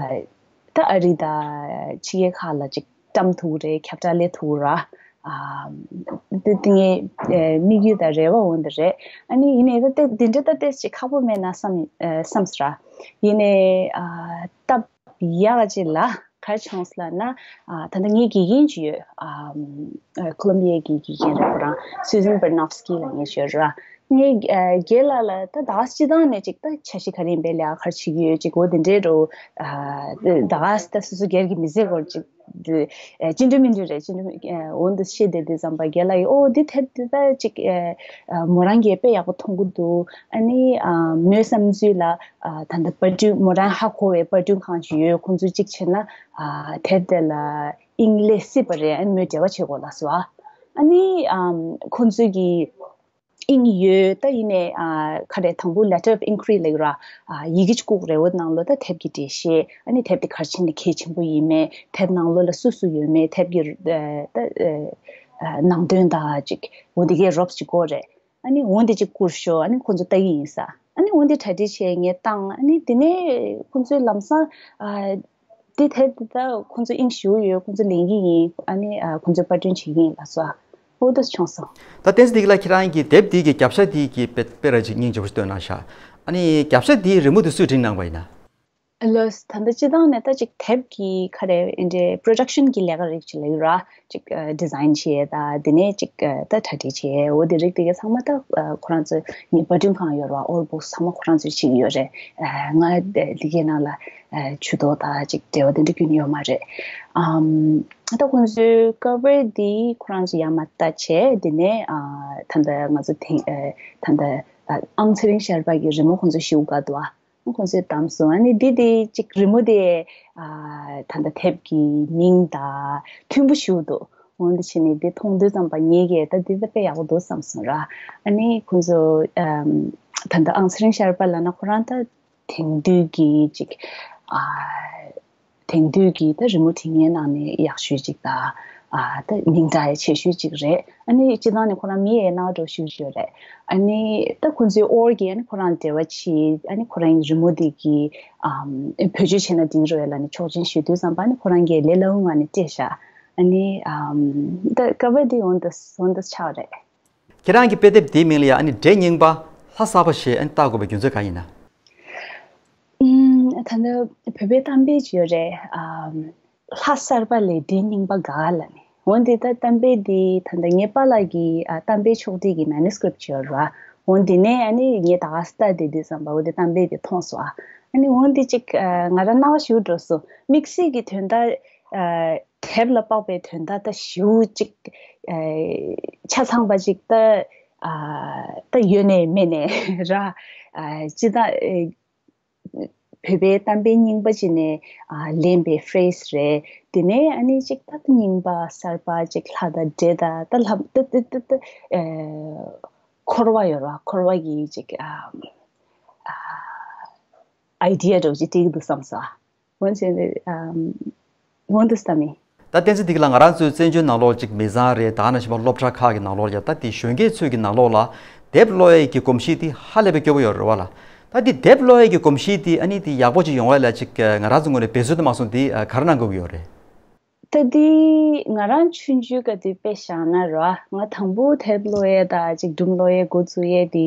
ད་ཨ་རི་དང་ཕྱི་རྒྱལ་ཁག་ལ་ཅིག་བཀྲམ་ཐུབ་རེད། ཁྱབ་བསྒྲགས་སླེབས་ཐུབ་ར། ཨ་འདི་འདི་ངའི་ཨེ་དམིགས་ཡུལ་དང་རེ་བ་འོ་འདི་རེད། ཨ་ནི་ཡིན་ནའི་ད་ལྟ་འདི་འདྲ་ད་ལྟ་ཅིག་ཁག་པོ་མེད་ན་བསམ་ཨེ་བསམ་སོང་ར། ཡིན་ནའི་ཨ་སྟབས་ཡག་ཅིག་ལ་ག་རེ་བྱུང་སོང་ལབ་ན། ཨ་ད་ལྟ་ངའི་དགེ་རྒན་ཅིག་ཡོད། ཨ་ཨ་ཁོ་ལམ་བི་ཡའི་གི་དགེ་རྒན་རེད། ཁོ་རང་Susan Bernofsky་ལབ་མཁན་ཅིག་ཡོད་ར། ངའི་ཨ་རྒན་ལགས་ལ་ད་ད་སྤྱི་བཏང་ནས་ཅིག་ད་འཆར་གཞི་ག་རེ་ཡིན་པའི་ལས་ཀ་ག་རེ་བྱེད་ཀྱི་ཡོད་ཅིག་འོ་དེ་འདྲའི་འགྲོ། ཨ་ད་ད་སོ་སོ་སྒེར་གྱི་མི་ཚེ་སྐོར་ཅིག་འདི་ཨ་སྤྱི་འཐུས་མི་འཐུས་རེད། སྤྱི་འཐུས་མི་ཨ་འོ་འདི་བཤད་བསྡད་དུས་ཙམ་པ་རྒན་ལགས་ཀྱིས་ཨོ་འདི་དེབ་འདི་ད་ཅིག་ཨ་ཨ་མོ་རང་གིས་དཔེ་ཡག་པོ་མཐོང་གི་འདུག་ཨ་ནི་ཨ་མོའི་བསམ་ཚུལ་ལ་ཨ་ད་ལྟ་པར་སྐྲུན་མོ་རང་ཧ་གོ་བའི་པར་སྐྲུན་ཁང་ཅིག་ཡོད། ཁོང་ཚོས་ཅིག་བྱས་ན་ཨ་དེབ་དེ་ལ་དབྱིངས་སླེབས་སྲིད་པ་རེད། ཨ་ནི་མོས་འབྲེལ་བ་བྱེད་དགོས་ལབ་སོང་། ཨ་ནི་ཨམ་ཁོང་ཚོས་ཀྱིས་དབྱིངས་ཡོད། ད་ཡིན་ནའི་ཨ་ག་རེ་དང་པོ་letter of inquiry་ལབ་ཀྱི་ར། ཨ་ཡི་གེ་ཅིག་བསྐུར་རེད། འོ་ནང་ལོགས་ད་དེབ་ཀྱི་འགྲེལ་བཤད། ཨ་ནི་དེབ་དེ་ག་རེ་བྱས་ནས་གལ་ཆེན་པོ་ཡིན་མེད། དེབ་ནང་ལོགས་ལ་སུ་སུ་ཡོད་མེད། དེབ་ཀྱི་ཨ་ད་ཨ་ནང་དོན་དང་ཅིག་འོ་དེ་གའི་རོབ་ཅིག་དགོས་རེད། ཨ་ནི་འོ་དེ་ཅིག་བསྐུར་ཤོག་ཨ་ནི་ཁོང་ཚོ་ལྟ་གི་ཡིན་ས། ཨ་ནི་འོ་དེ་གྲ་སྒྲིག་བྱས་ངས་བཏང་། ཨ་ནི་དེ་ནས་ཁོང་ཚོས་ལམ་སང་ཨ་དེ་དེབ་དེ་ད་ཁོང་ཚོ་དབྱིངས་ཞུ་ཡོད། ཁོང་ཚོ་ལེན་གྱི་ཡིན། ཨ་ནི་ཨ་ཁོང་ཚོས་པར་སྐྲུན་བྱེད་ཀྱི་ཡིན་ལབ་སོང་། འོ་ད་བྱུང་སོང་། ད་བསྟན་འཛིན་བདེ་སྐྱིད་ལགས། ཁྱེད་རང་གི་དེབ་འདི་གི་རྒྱབ་ཤ་འདི་གི་དཔེ་དཔེ་ར་ཅིག་སྙིང་རྗེ་པོ་ཞིག་བཏོན་གནང་ཤག་ཨ་ནི་རྒྱབ་ཤ་འདིའི་རི་མོ་འདི་སུས་བྲིས་གནང་པ་ཡིན་ན། ལགས། ད་ལྟ་སྤྱི་བཏང་ནས་ད་ཅིག་དེབ་ཀྱི་ག་རེ་ཨེ་འདྲའི་production་གི་ལས་ཀ་རིགས་ཅིག་ལབ་ཀྱི་ར། ཅིག་ཨ་design་བྱེད་ཡས་ད་དེ་ནས་ཅིག་ཨ་ད་གྲ་སྒྲིག་བྱེད་ཡས་འོ་དེ་རིགས་དེ་ག་ཚང་མ་ད་ཨ་ཁོ་རང་ཚོའི་པར་སྐྲུན་ཁང་ཡོད་ར། ཨོལ་བུག་ཚང་མ་ཁོ་རང་ཚོས་བྱེད་ཀྱི་ཡོད་རེད། ཨ་ང་དེ་གའི་ནང་ལ་ཨ་ཇུས་གཏོགས་ད་ཅིག་འབྲེལ་བ་དེ་འདྲ་རྒྱུན་ནས་ཡོད་མ་རེད། ཨམ་ད་ཁོང་ཚོའི་cover་དེ་ཁོ་རང་ཚོས་ཡར་མར་ལྟ་བྱས། དེ་ནས་ཨ་ད་ལྟ་ང་ཚོ་དེ་ཨ་ད་ལྟ་ཨ་ཨང་ཚེ་རིང་ཤར་པ་གི་རི་མོ་ཁོང་ཚོ་ཞིག་དགའ་འདུག་ཨ། ཁོང་ཚོས་བདམས་སོང་། ཨ་ནི་འདི་དེ་གཅིག་རི་མོ་དེ་ཨ་ད་ལྟ་དེབ་ཀྱི་མིང་དང་མཐུན་པོ་ཞིག་འདུག་འོན་ཏེ་བྱས་ནས་འདི་མཐོང་དུས་ཙམ་པ་ངེད་ཀྱིས་ད་འདི་ད་དཔེ་ཡག་པོ་འདུག་བསམ་སོང་ར། ཨ་ནི་ཁོང་ཚོ་ཨམ་ད་ལྟ་ཨང་ཚེ་རིང་ཤར་པ་ལབ་ན་ཁོ་རང་ད་དེང་དུས་ཀྱི་ཅིག་ཨ་ དེང་དུས་ཀྱི་ད་རི་མོ་འབྲི་མཁན་ནང་ནས་ཡག་ཤོས་ཅིག་དང་། ཨ་ད་མིང་གྲགས་ཡང་ཆེ་ཤོས་ཅིག་རེད། ཨ་ནི་སྤྱིར་བཏང་ནས་ཁོ་རང་མི་ཡི་ནང་འགྲོ་ཤུགས་ཡོད་རེད། ཨ་ནི་ད་ཁོ་ཚོའི་ཨོར་གྱིས་ཨ་ནི་ཁོ་རང་འབྲེལ་བ་བྱེད། ཨ་ནི་ཁོ་རང་གི་རི་མོ་འདི་གི་ཨམ་བེད་སྤྱོད་བྱས་ན་འགྲིག་རེད་ལབ་ནས་ཆོག་མཆན་ཞུ་དུས་ཙམ་པ་ཨ་ནི་ཁོ་རང་གིས་ལས་སླ་བོའི་ངང་ནས་སྤྲད་བཞག་ཨ་ནི་ཨམ་ད་ཀ་བ་འདི་འོན་ཏེ་འོན་ཏེ་ཆགས་རེད། ཁྱེད་རང་གི་དཔེ་དེབ་འདིའི་མིང་ལ་ཡང་ཨ་ནི་འདྲེ་རྙིང་པ་ལྷ་གསར་པ་ཞེས་ཨ་ནི་བཏགས་དགོས་པའི་རྒྱུ་མཚན་གང་ཡིན་ན། ཨུམ། ད་ལྟ་བོད་པའི་གཏམ་དཔེ་ཅིག་ཡོད་རེད། ཨམ། ལྷ་གསར་པ་ལས་འདྲེ་རྙིང་པ་དགའ་ལབ་ནས། འོན་ཏེ་ད་གཏམ་དཔེ་འདི་ད་ལྟ་ངའི་པཱ་ལགས་ཀྱི་ཨ་གཏམ་དཔེ་ཕྱོགས་སྒྲིག་གི་མེ་ནུ་སི་ཀི་རིབ་ཅིག་ཡོད་རེད་བ། འོན་དེ་ནས་ཨ་ནི་ངས་ད་ག་སེ་ལྟ་བསྡད་དུས་ཙམ་པ་འོ་དེ་གཏམ་དཔེ་དེ་མཐོང་སོང་ཨ། ཨ་ནི་འོན་ཏེ་ཅིག་ཨ་ང་རང་རྣ་བ་ཞིག་འགྲོ་སོང་། དམིགས་བསལ་གྱི་དོན་དག་ཨ་དེབ་ལ་དཔག་པའི་དོན་དག་ད་ཞིའུ་ཅིག་ཨ་ཆ་ཚང་པ་ཅིག་ད་ཨ་ད་ཡོད་ནས་མེད་ནས་ར། ཨ་ཅི་ད་ཨ་བོད་པའི་གཏམ་དཔེ་རྙིང་པ་ཅིག་ནས་ཨ་ལེན་པའི་ཕི་རེ་སི་རེད། དེ་ནས་ཨ་ནི་ཅིག་ད་རྙིང་པ་གསར་པ་ཅིག་ལྷ་དང་འདྲེ་དང་ད་ལྷ་ད་ད་ད་ད་ཨ་འཁོར་བ་ཡོད་ར། འཁོར་བ་གི་ཅིག་ཨ་ཨ་ཨའི་ཌི་ཡ་འདྲ་བོ་ཅིག་སྤྲད་ཀྱི་འདུག་བསམ་སོང་། འོན་ཀྱང་ཨམ། འོན་ཏེ་ད་མི། ད་བསྟན་འཛིན་བདེ་སྐྱིད་ལགས། ང་རང་ཚོའི་བཙན་བྱོལ་ནང་ལོགས་ཅིག་མི་ཚང་རེད། ད་ནང་བཞིན་པ་སློབ་གྲྭ་ཁག་གི་ནང་ལོགས་ཡ་ད་དེ་གཞོན་སྐྱེས་ཚོའི་གི་ནང་ལོགས་ལ་དེབ་ཀློག་ཡས་ཀྱི་གོམས་གཤིས་དེ་ཧ་ལས་པའི་སྐྱོ་པོ་ཡོད་རེད་བ་ལ། ད་དེ་དེབ་ཀློག་ཡས་ཀྱི་གོམས་གཤིས་དེ་ཨ་ནི་དེ་ཡག་པོ་ཅིག་ཡོང་བ་ལ་ཅིག་ང་རང་ཚོ་ངོས་ནས་འབད་བརྩོན་དུ་མ་སོང་དེ་ག་རེ་གནང་དགོས་ཀྱི་ཡོད་རེད། ད་འདི་ང་རང་ཆུང་ཆུང་སྐབས་དེ་དཔེ་བཞག་ན་ར། ང་དང་པོ་དེབ་ཀློག་ཡས་དང་ཅིག་སྒྲུང་ཀློག་ཡས་འགོ་བཙུགས་ཡས་དེ་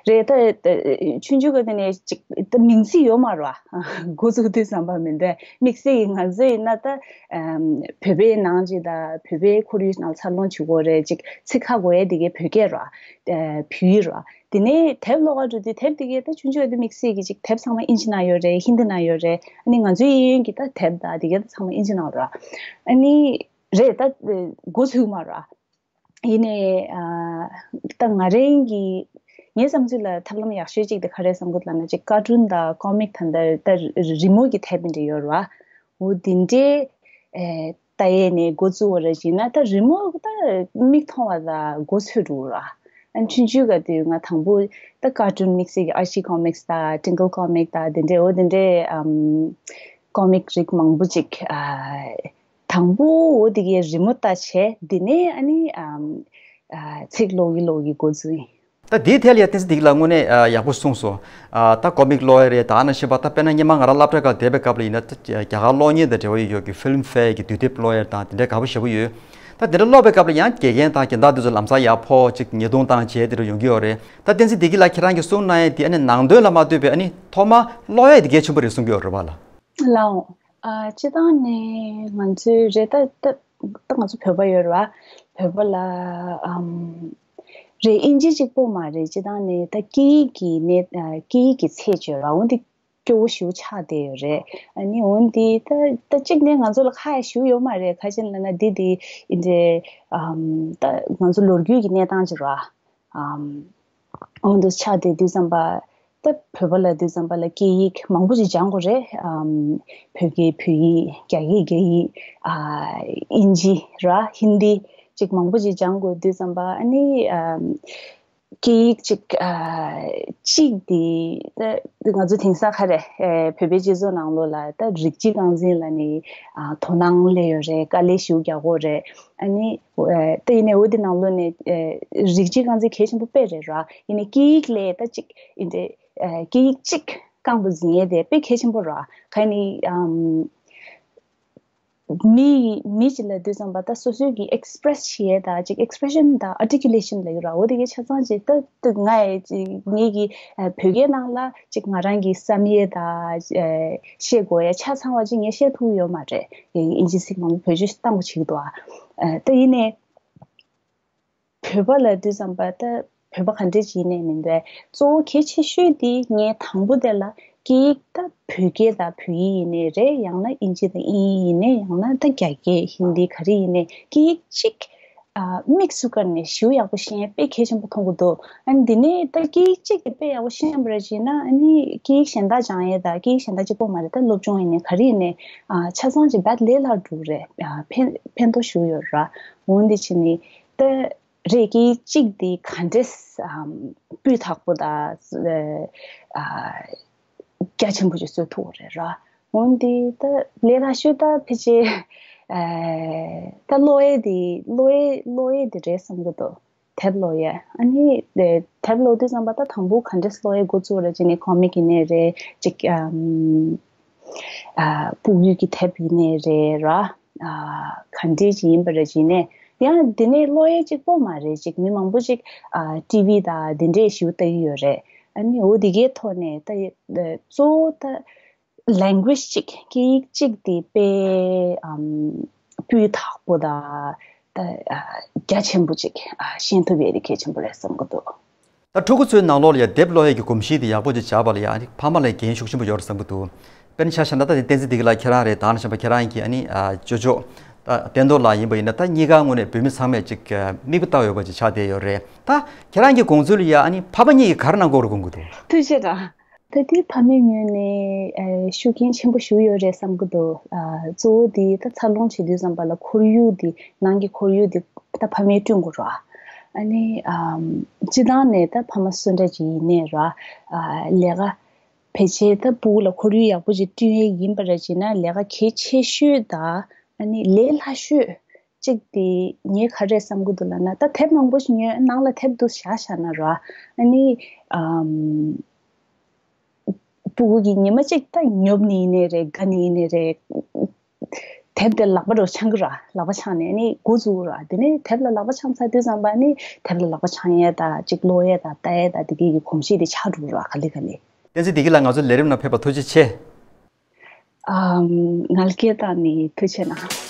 རེད། ད་ཆུང་ཆུང་སྐབས་དེ་ནས་ཅིག་ད་མིང་ཚིག་ཡོད་མ་ར། འགོ་བཙུགས་དུས་ཙམ་པ་མི་འདུག་དམིགས་བསལ་གྱི་ང་ཚོ་ཡིན་ན་ད་བོད་པའི་ནང་ཅིག་དང་བོད་པའི་ཁོར་ཡུག་ནང་འཚར་ལོངས་བྱེད་དགོས་རེད། ཅིག་ཚིག་ཁ་གོ་ཡས་དེ་གའི་བོད་སྐད་ར། བོད་ཡིག་ར། དེ་ནས་དེབ་ཀློག་ག་འགྲོ་དུས་དེབ་དེ་གའི་ད་ཆུང་ཆུང་དེ་དམིགས་བསལ་གྱི་ཅིག་དེབ་ཚང་མ་ཨིན་ཇི་ནང་ཡོད་རེད། ཧིན་དི་ནང་ཡོད་རེད། ཨ་ནི་ང་ཚོའི་གཡས་གཡོན་གྱི་ད་དེབ་དང་དེ་གའི་ད་ཚང་མ་ཨིན་ཇི་ནང་ར། ཨ་ནི་རེད་ད་འགོ་ཚུགས་མ་ར། ཡིན་ནའི་ཨ་ད་ང་རང་གི་ངའི་བསམ་ཚུལ་ལ་ཐབས་ལམ་ཡག་ཤོས་གཅིག་དེ་ག་རེ་བསམ་གྱི་འདུག་ལབ་ན། ཅིག་ཀར་ཊུན་དང་ཀོ་མིག་ད་ད་རི་མོ་གི་དེབ་དེ་འདྲ་ཡོད་ར། འོ་དེ་འདྲའི་ཨེ་ལྟ་ཡས་ནས་འགོ་བཙུགས་པ་ར་ཅིག་ན་ད་རི་མོ་ད་མིག་མཐོང་བ་ད་མགོ་ཚོས་འགྲོ་ར། ཨ་ཆུང་ཆུང་ག་དུས་ང་དང་པོ་ད་ཀར་ཊུན་དམིགས་བསལ་གྱི་ཨར་ཤི་ཀོ་མིག་དང་ཊིང་ཀལ་ཀོ་མིག་དང་དེ་འདྲའི་འོ་དེ་འདྲའི་ཨམ་ཀོ་མིག་རིགས་མང་པོ་ཅིག་ཨ་དང་པོ་འོ་དེ་གའི་རི་མོ་ལྟ་བྱས། དེ་ནས་ཨ་ནི་ཨམ་ཨ་ཚིག་ཀློག་གི་ཀློག་གི་འགོ་བཙུགས་ཡིན། ད་དེའི་ཐད་ལ་ཡ་བསྟན་འཛིན་བདེ་སྐྱིད་ལགས་དངོས་གནས་ཨ་ཡག་པོ་གསུངས་སོང་། ཨ་ད་ཀོ་མིག་ཀློག་ཡས་རེད། ད་ནང་བཞིན་པ་ད་དཔེར་ན་སྔོན་མ་ང་རང་སློབ་གྲྭ་སྐབས་བསྡད་པའི་སྐབས་ལ་ཡིན་ན་ད་རྒྱ་གར་གློག་བརྙན་དང་འབྲེལ་བ་ཡོད་ཀྱི་ཕིལམ་ཕེར་གྱི་དུས་དེབ་ཀློག་ཡས་དང་དེ་འདྲའི་དགའ་པོ་ཞེ་པོ་ཡོད། ད་དེ་འདྲ་ཀློག་པའི་སྐབས་ལ་ཡང་དགེ་རྒན་དང་སྦྱིན་བདག་དེ་ཚོ་ལམ་སང་ཡར་ཕོག་ཅིག་ཉེས་རྡུང་བཏང་བྱས་དེ་འདྲ་ཡོང་གི་ཡོད་རེད། ད་བསྟན་འཛིན་བདེ་སྐྱིད་ལགས་ཁྱེད་རང་གིས་གསུངས་གནང་ཡས་དེ་ཨ་ནི་ནང་དོན་ལ་མ་ལྟོས་པའི་ཨ་ནི་ཐོག་མར་ཀློག་ཡས་དེ་གལ་ཆེན་པོ་རེད་གསུང་གི་ཡོད་རེད་བ་ལ། ལའོ། ཨ་སྤྱིར་བཏང་ནས་ང་ཚོའི་རེད་ད་ད་ད་ང་ཚོ་བོད་པ་ཡོད་རེད་བ། བོད་པ་ལ་ཨམ་རེད། ཨིན་ཇི་གཅིག་པོ་མ་རེད། སྤྱིར་བཏང་ནས་ད་སྐད་ཡིག་གི་ནས་ཨ་སྐད་ཡིག་གི་ཚད་ཅིག་ཡོད་རེད་བ། འོན་ཏེ་སྐྱོ་བོ་ཞེ་པོ་ཆགས་བསྡད་ཡོད་རེད། ཨ་ནི་འོན་ཏེ་ད་ད་གཅིག་ནས་ང་ཚོ་ལ་ཁག་ཡ་ཞེ་པོ་ཡོད་མ་རེད། ག་རེ་ལབ་ན་འདི་འདི་ཨིན་ཇི་ཨམ་ད་ང་ཚོ་ལོ་རྒྱུས་ཀྱི་གནས་སྟངས་ཅིག་རེད་བ། ཨམ། འོ་འདུག་ཆགས་བསྡད་དུས་ཙམ་པ། ད་བོད་པ་ལབ་དུས་ཙམ་པ་ལ་སྐད་ཡིག་མང་པོ་ཞིག་སྦྱང་དགོས་རེད། ཨམ། བོད་སྐད། བོད་ཡིག་རྒྱ་སྐད། རྒྱ་ཡིག་ཨ། ཨིན་ཇི་ར། ཧིན་དི་ཅིག་མང་པོ་ཞིག་སྦྱང་དགོས་དུས་ཙམ་པ། ཨ་ནི་ཨམ། སྐད་ཡིག་ཅིག་ཨ། གཅིག་དེ་ད་ང་ཚོ་དེང་སང་ག་རེ་ཨེ། བོད་པའི་སྤྱི་ཚོགས་ནང་ལོགས་ལ་ད་རིགས་གཅིག་རྐང་འཛིན་ལ་ནི་ཨ། དོ་སྣང་སླེབས་ཡོད་རེད། དཀའ་ལས་ཞེ་པོ་རྒྱག་དགོས་རེད། ཨ་ནི། ཨེ། ད་ཡིན་ནའི་འོ་དེ་ནང་ལོགས་ནས་ཨེ། རིགས་གཅིག་རྐང་འཛིན་གལ་ཆེན་པོ་དཔེ་རེད་ར། ཡིན་ནའི་སྐད་ཡིག་ལས་ད་ཅིག་ཡིན་ཏེ་ཨེ། སྐད་ཡིག་གཅིག་རྐང་དུ་འཛིན་ཡས་དེ་དཔེ་གལ་ཆེན་པོ་ར། ག་ནི་ཨམ། མི་མི་གཅིག་ལབ་དུས་ཙམ་པ་ད་སོ་སོའི་གི་ཨེག་སི་པི་རེ་སི་བྱེད་ཡས་ད་ཅིག་ཨེག་སི་པི་རེ་ཤན་དང་ཨར་ཊི་ཀུ་ལེ་ཤན་ལབ་ཀྱི་ར། འོ་དེ་གའི་ཆ་ཚང་ཅིག་ད་ད་ང་ཡི་ཅིག་ངེད་ཀྱི་ཨ། བོད་སྐད་ནང་ལ་ཅིག་ང་རང་གི་བསམ་ཡས་དང་ཨ། བཤད་དགོས་ཡས་ཆ་ཚང་བ་ཅིག་ངས་བཤད་ཐུབ་ཀྱི་ཡོད་མ་རེད། ཨིན་ཇི་ཚིག་མང་པོ་བེད་སྤྱོད་བཏང་དགོས་བྱེད་ཀྱི་འདུག་ཨ། ཨ། ད་ཡིན་ནའི་བོད་པ་ལབ་དུས་ཙམ་པ་ད་བོད་པ་ག་འདྲས་ཅིག་ཡིན་ནའི་མི་འདུག་ཨ། གཙོ་བོ་གལ་ཆེ་ཤོས་དེ་ངས་དང་པོ་དེ་ལ་སྐད་ཡིག་ད་བོད་སྐད་དང་བོད་ཡིག་ཡིན་ནའི་རེད། ཡང་ན་ཨིན་ཇི་དང་དབྱིན་ཡིག་ཡིན་ནའི་ཡང་ན་ད་རྒྱ་སྐད་ཧིན་དི་ག་རེ་ཡིན་ནའི་སྐད་ཡིག་གཅིག་ཨ། དམིགས་སུ་བཀར་ནས་ཞེ་པོ་ཡག་པོ་ཤེས་ཡས་དཔེ་གལ་ཆེན་པོ་མཐོང་གི་འདུག་ཨ་ནི་འདི་ནས་ད་སྐད་ཡིག་གཅིག་དེ་དཔེ་ཡག་པོ་ཤེས་པ་རེད་ཅེ་ན། ཨ་ནི་སྐད་ཡིག་གཞན་དག་སྦྱང་ཡས་དང་སྐད་ཡིག་གཞན་དག་གཅིག་པོ་མ་རེད། ད་སློབ་སྦྱོང་ཡིན་ནའི་ག་རེ་ཡིན་ནའི་ཨ། ཆ་ཚང་ཅིག་རྦད་ལས་སླ་འགྲོ་རེད། ཨ། ཕན་ཕན་ཐོགས་ཞེ་པོ་ཡོད་ར། འོན་ཏེ་ཕྱིན་ནི་ད་རེད། སྐད་ཡིག་གཅིག་དེ་ག་འདྲས་ཨམ། སྤུས་དག་པོ་དང་ཨ། རྒྱ་ཆེན་པོ་ཅིག་བཟོ་ཐུབ་པ་རེད་ར། འོན་ཏེ་ད་ལས་སླ་ཤོས་ད་ཕལ་ཆེར་ཨ་ད་ཀློག་ཡས་དེ་ཀློག་ཡས་ཀློག་ཡས་དེ་རེད་བསམ་གི་འདུག་དེབ་ཀློག་ཡས། ཨ་ནི་དེ་དེབ་ཀློག་དུས་ཙམ་པ་ད་དང་པོ་ག་འདྲས་ཀློག་ཡས་འགོ་བཙུགས་ར་བྱས་ནས་ཀོ་མིག་ཡིན་ནའི་རེད། ཅིག་ཨམ་ཨ་སྤུ་གུའི་གི་དེབ་ཡིན་ནའི་རེད་ར། ཨ་ག་འདྲས་ཅིག་ཡིན་པ་ར་བྱས་ནས་ཡང་དེ་ནས་ཀློག་ཡས་གཅིག་པོ་མ་རེད། ཅིག་མི་མང་པོ་ཅིག་ཨ་ཊི་ཝི་དང་དེ་འདྲས་ཞིག་ལྟ་གི་ཡོད་རེད། ཨ་ནི་འོ་དེ་གའི་ཐོག་ནས་ད་གཙོ་བོ་ད་ལེང་གུ་ཨེཇ་གཅིག་སྐད་ཡིག་གཅིག་དེ་དཔེ་ཨམ་སྤུས་དག་པོ་དང་ད་ཨ་རྒྱ་ཆེན་པོ་ཅིག་ཨ་ཤེས་ཐུབ་ཡས་དེ་གལ་ཆེན་པོ་རེད་བསམ་གི་འདུག་ད་ཕྲུ་གུ་ཚོའི་ནང་ལོགས་ལ་ཡ་དེབ་ཀློག་ཡས་ཀྱི་གོམས་གཤིས་དེ་ཡག་པོ་ཅིག་བྱ་བ་ལ་ཡ་ཨ་ནི་ཕ་མ་ལ་འགན་ཤུགས་ཆེན་པོ་ཡོད་རེད་བསམ་གི་འདུག་དཔེར་ན་ཆ་བཞག་ན་ད་དེ་བསྟན་འཛིན་བདེ་སྐྱིད་ལགས་ཁྱེད་རང་རེད། ད་ནང་བཞིན་པ་ཁྱེད་རང་གི་ཨ་ནི་ཨ་ཅོ་ཅོ་ད་བསྟན་རྡོར་ལགས་ཡིན་པ་ཡིན་ན་ད་གཉིས་ཀ་ངོས་ནས་བོད་མི་ཚང་མས་ཅིག་མིག་དཔེ་ལྟ་ཡོད་པ་ཅིག་ཆགས་བསྡད་ཡོད་རེད། ད་ཁྱེད་རང་གི་དགོངས་ཚུལ་ལ་ཡ་ཨ་ནི་ཕ་མ་གཉིས་ཀྱིས་ག་རེ་གནང་དགོས་རེད་དགོངས་གི་འདུག་ཐུགས་རྗེ་གནང་། ད་དེ་ཕ་མའི་ངོས་ནས་ཨ་ཤུགས་རྐྱེན་ཆེན་པོ་ཞིག་ཡོད་རེད་བསམ་གི་འདུག་ཨ་གཙོ་བོ་དེ་ད་འཚར་ལོངས་བྱེད་དུས་ཙམ་པ་ལ་ཁོར་ཡུག་དེ་ནང་གི་ཁོར་ཡུག་དེ་ད་ཕ་མས་བསྐྲུན་དགོས་རེད། ཨ་ནི་ཨམ་སྤྱི་བཏང་ནས་ད་ཕ་མ་སུ་འདྲ་ཅིག་ཡིན་ནའི་ར་ཨ་ལས་ཀ་ཕལ་ཆེར་ད་སྤུ་གུ་ལ་ཁོར་ཡུག་ཡག་པོ་ཅིག་བསྐྲུན་ཡས་ཡིན་པ་ར་བྱས་ན་ལས་ཀ་གལ་ཆེ་ཤོས་དང་ཨ་ནི་ལས་སླ་ཤོས་གཅིག་དེ་ངས་ག་རེ་བསམ་གི་འདུག་ལབ་ན། ད་དེབ་མང་པོ་ཞིག་ཉོས། ནང་ལ་དེབ་འདུག་བཞག་བཞག་ན་ར། ཨ་ནི་ཨམ་སྤུ་གུ་གིས་ཉི་མ་གཅིག་ད་ཉོབ་ནི་ཡིན་ནའི་རེད། དགའ་ནི་ཡིན་ནའི་རེད། དེབ་དེ་ལག་པ་རུ་འཆང་གི་ར། ལག་པ་འཆང་ནས་ཨ་ནི་འགོ་འཛུགས་ར། དེ་ནས་དེབ་ལ་ལག་པ་འཆང་ཚར་དུས་ཙམ་པ་ཨ་ནི་དེབ་ལ་ལག་པ་འཆང་ཡས་དང་གཅིག་ཀློག་ཡས་དང་ལྟ་ཡས་དང་དེ་གའི་གི་གོམས་གཤིས་དེ་ཆགས་འགྲོ་གི་ར། ག་ལེ་ག་ལེ། བསྟན་འཛིན་བདེ་སྐྱིད་ལགས་ང་ཚོའི་ལས་རིམ་ནང་ཕེབས་པ་ཐུགས་རྗེ་ཆེ། ཨམ་ང་ལ་སྐད་བཏང་ནས་ཐུགས་རྗེ་གནང་།